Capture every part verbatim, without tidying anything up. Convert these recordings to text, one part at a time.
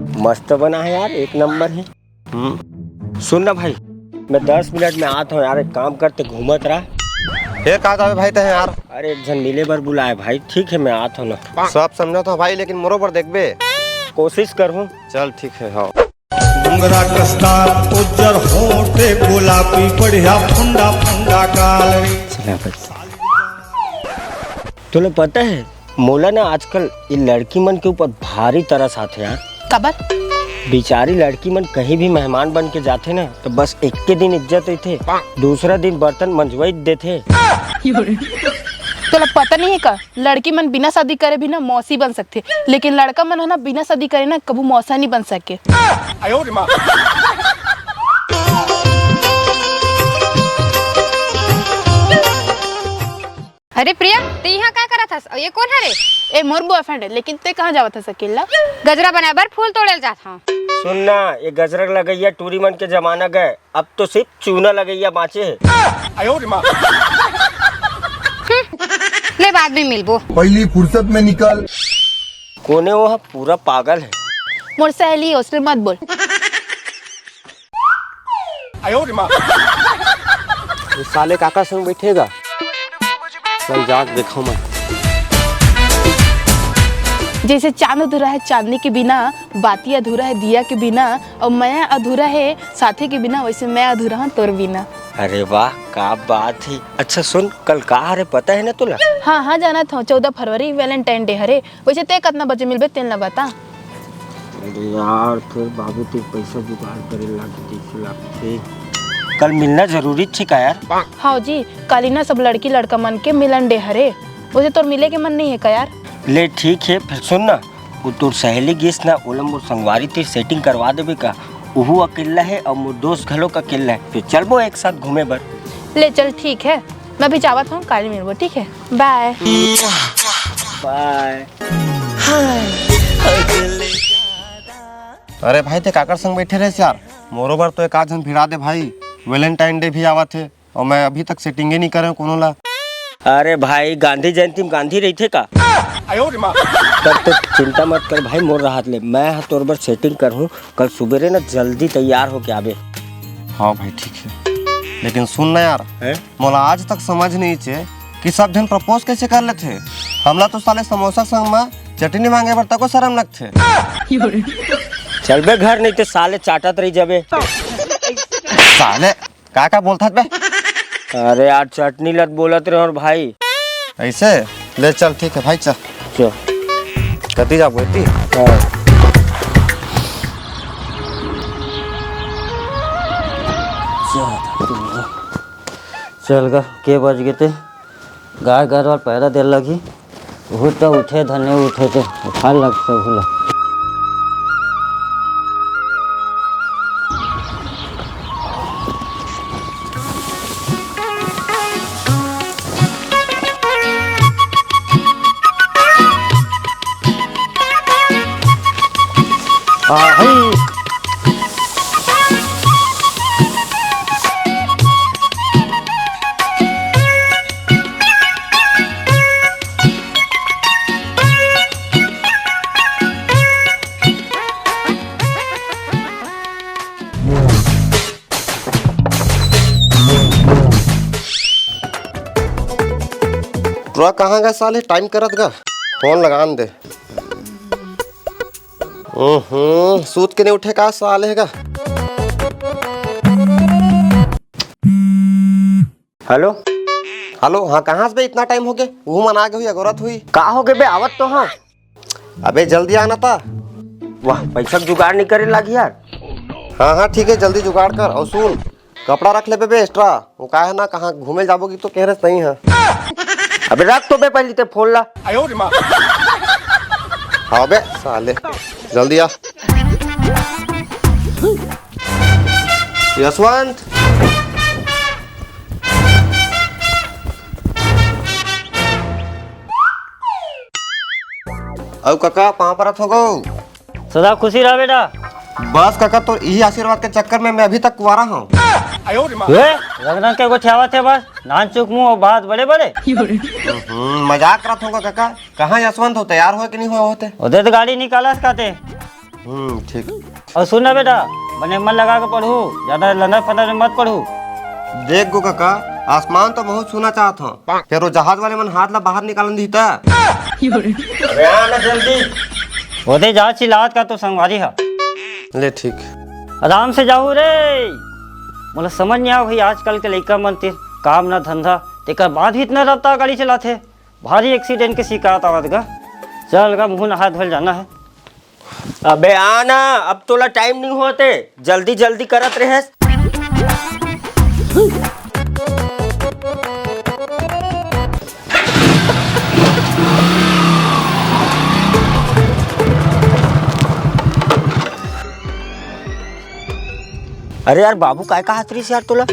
मस्त बना है यार, एक नंबर है। हम्म। सुन ना भाई, मैं दस मिनट में आत हँव यार, एक काम करते, घूमत रह। फेर का जाबे भाई तैं यार? अरे, एक झन मिले बर बुलाए भाई। ठीक है, मैं आत हँव ना। सब समझत हँव भाई, लेकिन मोरो बर देखबे। कोशिश करहूँ। चल ठीक है, हाँ। मुंगरा कस्तार उज्जर होठे गुलाबी बढ़िया फुंडा फुंडा गाल रे। चला भाई। तोला पता है, मोला ना आजकल ये लड़की मन के ऊपर भारी तरस आथे यार। काबर? बिचारी लड़की मन कहीं भी मेहमान बन के जाथे ना, तो बस एक के दिन इज्जत रहिथे, दूसरा दिन बर्तन मंजवाई देथे। तोला पता नहीं है का, लड़की मन बिना शादी करे भी ना मौसी बन सकथे, लेकिन लड़का मन ह ना बिना शादी करे ना कभू मौसा नहीं बन सके। अरे प्रिया, ते यहाँ का करत हस? अउ ये कोन हरे? ए, मोर बॉयफ्रेंड है, लेकिन ते कहाँ जावत हस अकेला? गजरा बनाए बर फूल तोड़े ल जात हँव। सुन ना, ये गजरा लगइया टूरी मन के जमाना गए, अब तो सिर्फ चूना लगइया बाँचे हे। ले, बाद में मिलबो। पहली फुर्सत में निकल। कोने वो ह? पूरा पागल है। मोर सहेली, उसने मत बोल। ये साले काकर संग बैठे हे गा? चल जाके देखहूँ मैं। जैसे चांद अधूरा है चांदनी के बिना, बाती अधूरा है दिया के बिना, अउ मया अधूरा है साथी के बिना, वैसे मैं अधूरा हँव तोर बिना। अरे वाह, का बात है। अच्छा सुन, कल का हरे पता है ना तोला? हाँ, हाँ, जानत हँव, चौदह फरवरी Valentine Day हरे। वैसे ते कतना बजे मिलबे, तेन ला बता। अरे यार, फेर बाबू तीर पैसा जुगाड़ करे लागे जैसे लागथे। कल मिलना जरूरी थे का यार? हाँ जी, काली ना सब लड़की लड़का मन के मिलन डे हरे। वैसे तोर मिले के मन नहीं है का यार? ले ठीक है, फेर सुन ना, वो तोर सहेली गिस ना, ओला मोर संगवारी तीर setting करवा देबे का? उहू अकेला है अउ मोर दोस्त घलोक अकेला है, फेर चलबो एक साथ घूमे बर। ले चल ठीक है, मैं भी जावत हँव, काली मिलबो, ठीक है, bye। Bye। अरे भाई, ते काकर संग बैठे रहे यार? मोरो बर तो एक आध झन भिड़ा दे भाई, Valentine Day भी आवत हे अउ मैं अभी तक setting ही नहीं करे हँव कोनो ला। अरे भाई, गांधी जयंती में गांधी रहिथे का? तब तो चिंता मत कर भाई, मोर राहत ले, मैं ह तोर बर setting करहूँ। कल सुबेरे ना जल्दी तैयार होके आबे। हाँ भाई, ठीक है, लेकिन सुन ना यार, हैं? मोला आज तक समझ नहीं चे कि सब झन propose कैसे कर लेथे। हमला तो साले समोसा संग म चटनी मांगे बर तको शरम लगथे। चल बे घर, नहीं ते साले चाटत रही जाबे। साले का का बोलथस बे? अरे यार, चटनी लत बोलत रहे और भाई। ऐसे? ले चल, ठीक है भाई, चल। चल। कती जाबो, एती? हाँ। चल गा, के बज गे ते? गाय गरवा ल पैरा दे लगही। उहू तो उठे धने उठे ते उठा लगथे उहू ला। आ, हई। टुरा कहाँ गा साले, टाइम करत गा, फोन लगान दे। हम्म, सूत के नहीं उठे का साले गा। हेलो। हेलो, हाँ, कहाँ से बे? इतना टाइम हो गया, वो मन आ गए हुई, अगोरत हुई। का हो गए बे? आवत तो हाँ। अबे जल्दी आना था। वाह, पैसा के जुगाड़ नहीं करे लागी यार। हाँ, हाँ, ठीक है, जल्दी जुगाड़ कर। और सुन, कपड़ा रख ले बे extra, वो का है ना, कहाँ घूमे जाबो कि तो कह रहे सही है। अबे रख तो बे, पहले ते फोन ला। हाँ बे साले, जल्दी आ। यशवंत। अउ कका, पाँव परत हो गो। सदा खुशी रह बेटा। बस कका, तो यही आशीर्वाद के चक्कर में मैं अभी तक कुंवारा हूँ। ए, रंग रंग के गोठियावत हे बस, नान चुक मुंह और बात बड़े बड़े। हम्म, मजाक करत होगा कका। कहाँ यशवंत हो, तैयार हो कि नहीं हो होते? ओदे तो गाड़ी निकालस काते। हम्म, ठीक। अउ सुन ना बेटा, बने मन लगा के पढ़ू, जादा लंदर फंदर में मत पढ़ू। देख गो कका, आसमान तो बहुत छूना चाहत हंव, फेर वो जहाज वाले मन हाथ ला बाहर निकालन दिही त। अबे आ ना जल्दी। ओदे जा चिल्लात का तो संगवारी हा। ले ठीक। आराम से जाहू रे। मोला समझ नइ आवत भाई, आजकल के लइका मन तीर काम ना धंधा, तेकर बाद भी इतना रफ्तार गाड़ी चलाथे। भारी एक्सीडेंट के शिकायत आवत गा। चल गा, मुंह नहा धोल जाना है। अबे आ ना, अब तोला टाइम नहीं होते, जल्दी जल्दी करत रहेस। अरे यार बाबू, काय कहात रहिस यार तोला?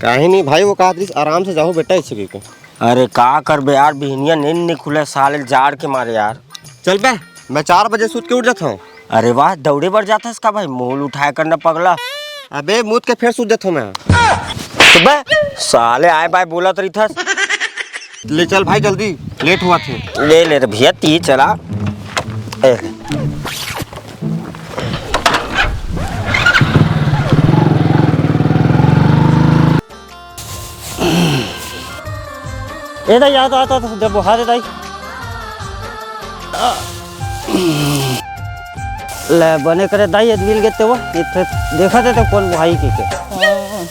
काहे नहीं भाई, वो कहात रहिस आराम से जाहू बेटा, ऐसे कहिके। अरे का करबे यार, बिहनिया नींद नहीं खुले साले जाड़ के मारे यार। चल बे, मैं चार बजे सूत के उठ जाता हूँ। अरे वाह, दौड़े बर जाथस का भाई? मोल उठाए करना पगला। अबे मूत के फेर सूत जाता हूँ मैं। तो बे, साले आए बाय बोलत रहिथस। ले चल भाई जल्दी, लेट होवत हे। ले ले रे भैया, ती चला। ए ले। ए दाई, आ तो, आ तो, आ तो, जब बुहा दे दाई। ले, बने करे दाई, ये मिल गए ते वो, ये फिर देखा दे तो कौन बुहाई के, के।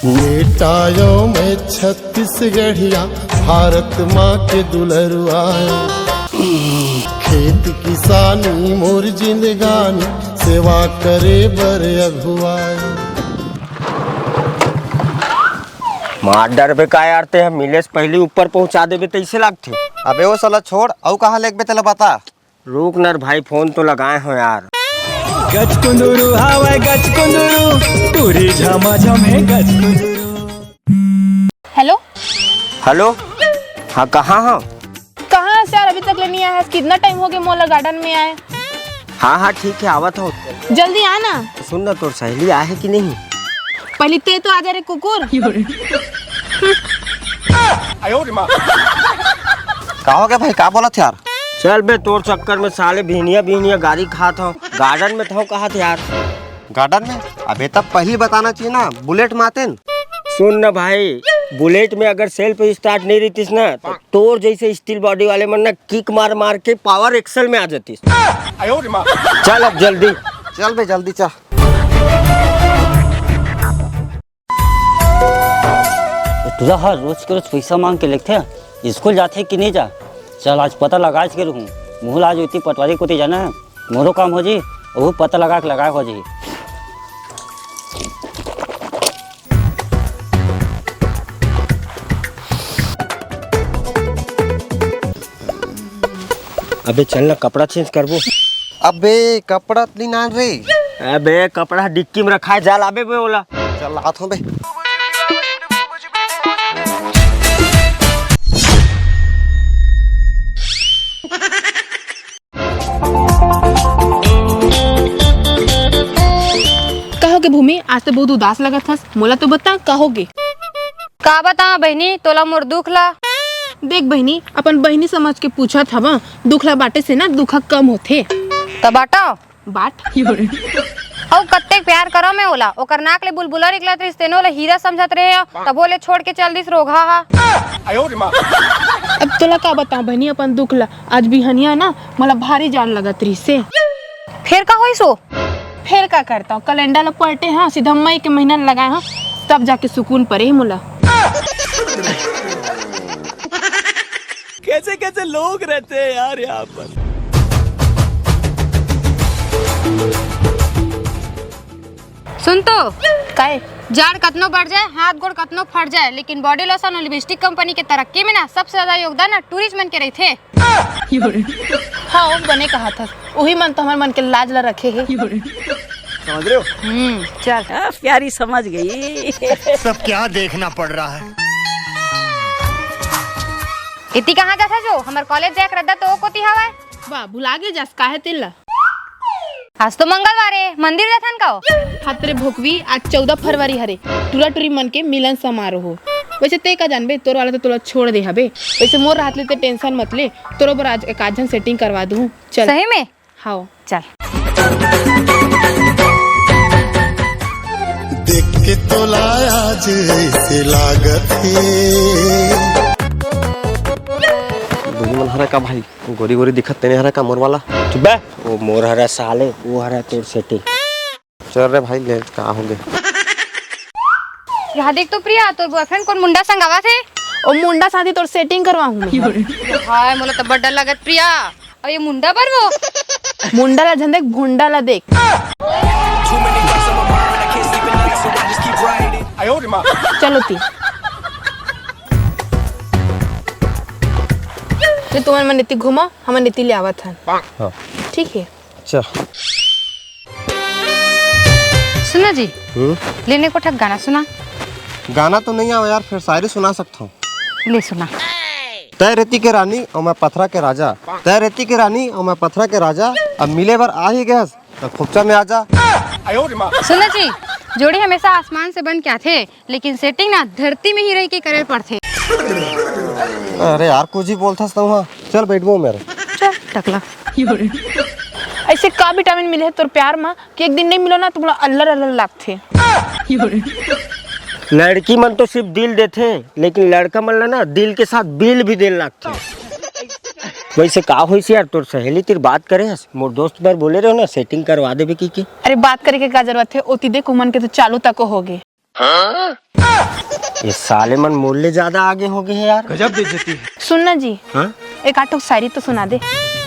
बेटा यो मैं छत्तीसगढ़िया, भारत माँ के दुलरुआ। खेत किसानी मोर जिंदगानी, सेवा करे बर अगुआए। मार डरबे का यार, ते ह मिले से पहिली ऊपर पहुंचा देबे तइसे लागथे। अबे वो साला छोड़, अउ कहाँ लेगबे तेला बता। रुक न रे भाई, फोन तो लगाए हो यार। गचकुंदुरू हावय गचकुंदुरू, टूरी झमाझम हे गचकुंदुरू। हेलो। हेलो, हाँ कहाँ हो? कहाँ हस यार, अभी तक ले नहीं आया हस? कितना टाइम हो गया मोला गार्डन में आए। हाँ हाँ ठीक है, आवत हो। जल्दी आ ना। सुन ना, तोर सहेली आहे कि नहीं? पहले ते तो आ जा रे कुकुर। का हो गया भाई, का बोलत यार? चल बे, तोर चक्कर में साले बिहनिया बिहनिया गारी खात हो। गार्डन में था कहा थे यार? गार्डन में? अबे तब पहली बताना चाहिए ना, बुलेट मातेन। सुन ना भाई, बुलेट में अगर सेल्फ स्टार्ट नहीं रहतीस ना, तो तोर जैसे स्टील बॉडी वाले मन ना किक मार मार के पावर एक्सेल में आ जातीस। चल अब जल्दी। चल बे जल्दी चल। टूरा हर रोज के रोज पैसा मांग के लेगथे, स्कूल जाथे कि नहीं जा? चल आज पता लगा के रहूं, मुहूं ला आज ओती पटवारी कोती जाना है। मोरो काम हो जी, ओहू पता लगा के लगाए हो जी। अबे चल ना, कपड़ा चेंज करबो। अबे कपड़ा नी नान रे। अबे कपड़ा डिक्की में रखाए, जा लाबे बे ओला। चल लात हूँ बे। का होगे भूमि, आज तो बहुत उदास लगत हस, मोला तो बता का होगे? का बतावं बहिनी तोला मोर दुख ला? देख बहिनी, अपन बहिनी समझ के पूछत हवं, दुख ला बांटे से ना दुख ह कम होथे। त बांटव। बांट। अउ कत्तेक प्यार करंव मैं ओला, ओकर नाक ले बुलबुला निकलत रहिस, तेनो ओला हीरा समझत रहेंव, तभो ले छोड़ के चल दिस रोगहा हा। अब तोला का बतावं बहिनी अपन दुख ला, आज बिहनिया ना मोला भारी जाड़ लगत रहिसे। फेर का होइस ओ? फेर का करतंव, कैलेंडर ला पलटे हंव, सीधा मई के महीना ल लगाए हंव, तब जाके सुकून परे हे मोला। कैसे कैसे लोग रहते हैं यार यहाँ पर। सुन तो, काय? जाड़ कतनो बढ़ जाए, हाथ गोड़ कतनो फट जाए, लेकिन बॉडी लोशन अउ लिपस्टिक कंपनी के तरक्की में ना सबसे ज्यादा योगदान ना टूरिस्ट मन के रहिथे। हाँ, बने कहाथस, उही मन तो हमर मन के लाज ला रखे हे। समझ रहे हो? हम्म, चल। हाँ, प्यारी समझ गई। सब क्या देखना पड़ रहा है। एती कहाँ जाथस ओ? हमर कॉलेज जाए के रद्दा तो ओ कोती हवय। वाह, भुला गे जास, काहे तेला? आज तो मंगलवार हे, मंदिर जाथन का ओ? हत रे भोकवी, आज चौदह फरवरी हरे, टूरा टूरी मन के मिलन समारोह। वैसे ते का जानबे, तोर वाला तो तोला छोड़ दे हबे। वैसे मोर रहत ले ते टेंशन मत ले, तोरो बर आज एक आध झन सेटिंग करवा दूँ। चल। सही में? हाव। चल। जैसे लागत हे। दोनों मन हरा का भाई, गोरी गोरी दिखत तेने हरा का मोर वाला? चुप बे। वो मोर हरा साले, वो हरा तोर सेटिंग। चल रे भाई, ले का हो गे? यहाँ देख तो प्रिया, तोर बॉयफ्रेंड कोन मुंडा संग आवत हे? ओ मुंडा साथी तोर सेटिंग करवाहूँ मैं। हाय, मोला तो बड़ डर लगत प्रिया। अउ ये मुंडा बर वो? मुंडा ला झन देख, भुंडा ला देख। चलो ती। ले तुमन मन इति घूमो, हमन इति ले आवत हन। हाँ। ठीक है। अच्छा। सुना जी, हम्म? लेने को ठक गाना सुना। गाना तो नहीं आवे यार, फिर शायरी सुना सकता हूँ। ले सुना। तय रेती के रानी और मैं पथरा के राजा, तय रेती के रानी और मैं पथरा के राजा, अब मिले बर आ ही गयस, त खोपचा में आजा। सुना जी, जोड़ी हमेशा आसमान से बन के आथे, लेकिन सेटिंग ना धरती में ही रह के करे पड़थे। अरे यार, कुछ ही बोलथस तो वहाँ। चल बैठबो मेरे। चल टकला। ऐसे का विटामिन मिले हे तोर प्यार मा कि एक दिन नहीं मिलो ना तो मोला अल्लर अल्लर लागथे। लड़की मन तो सिर्फ दिल देथे, लेकिन लड़का मन ला ना दिल के साथ बिल भी देन लागथे। वैसे का होइस यार, तोर सहेली तिर बात करे हस? मोर दोस्त बर बोले रहो ना, सेटिंग करवा देबे की, की? अरे बात करे के का जरूरत हे, ओती देख उमन के तो चालू तको हो गे। ये साले मन मोर ले ज्यादा आगे हो गए हैं यार। गजब बेइज्जती है। सुन ना जी, हाँ? एक आध ठो शायरी तो सुना दे।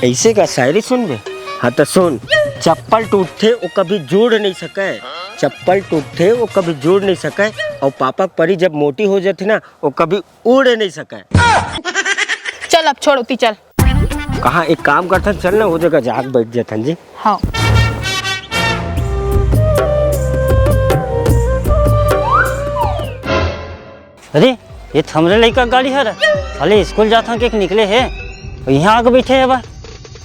ऐसे का शायरी सुनबे? हाँ तो सुन, चप्पल टूटथे वो कभी जुड़ नहीं सके, चप्पल टूटथे वो कभी जुड़ नहीं सके, और पापा के परी जब मोटी हो जाथे ना वो कभी उड़ नहीं सके। चल अब छोड़, उती चल। कहाँ एक काम करथन, चल ना वो जगह जाके बैठ जाथन जी। हाँ। अरे, ये तो हमरे लइका के गाड़ी हरे। साले स्कूल जाथन के निकले हे, अउ इहाँ आके बैठे हे बा।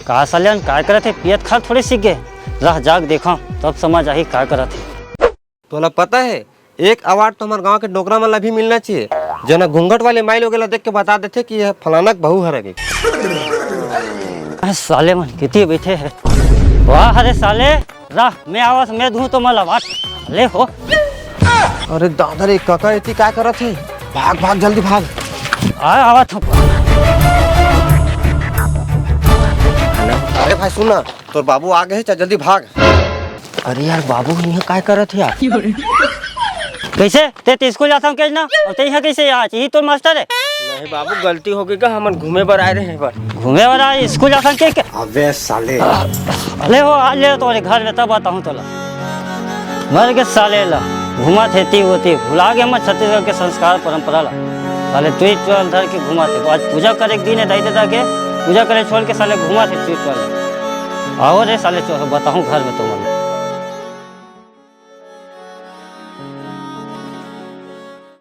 का साले मन काय करत हे, पियत खात थोड़े सीख गए। रह जाके देखा, तब समझ आही काय करत हे। तोला पता हे, एक अवार्ड तो हमर गांव के डोकरा मन ला भी मिलना चाहिए, जेन ह घूंघट वाले माई लोग ला देख के बता देथे कि यह फलाना के बहू हरे। अरे साले मन किती बैठे हे। वाह रे साले, रह मैं आवत, मैं दूं तो मला बात। ले हो। अरे दादा रे, काका एती काय करत हे? भाग भाग जल्दी भाग। आ, आवत हूँ। अरे भाई सुन ना, तोर बाबू आ गए, चल जल्दी भाग। अरे यार, बाबू इहाँ काय करत हे यार? कैसे? ते, ते स्कूल जाता हूँ कैसे ना? और ते यहाँ कैसे यहाँ? यही तो मास्टर है। नहीं बाबू, गलती हो गई का, हमन घूमे बर आए रहे बर। घूमे बर आए, स्कूल जाता हूँ के, के? अबे साले। अरे हो, आज ले तो घर में तब बताऊँ तोला। मर के साले ला, घूमा थे ती होती, भुला गए हमर छत्तीसगढ़ के संस्कार परंपरा ला। साले तू ही चल धर के घूमा थे। आज पूजा करे के दिन है, दाई ददा के पूजा करे छोड़ के साले घूमा थे तू चल। आओ रे साले, चल बताऊँ घर में तुमन।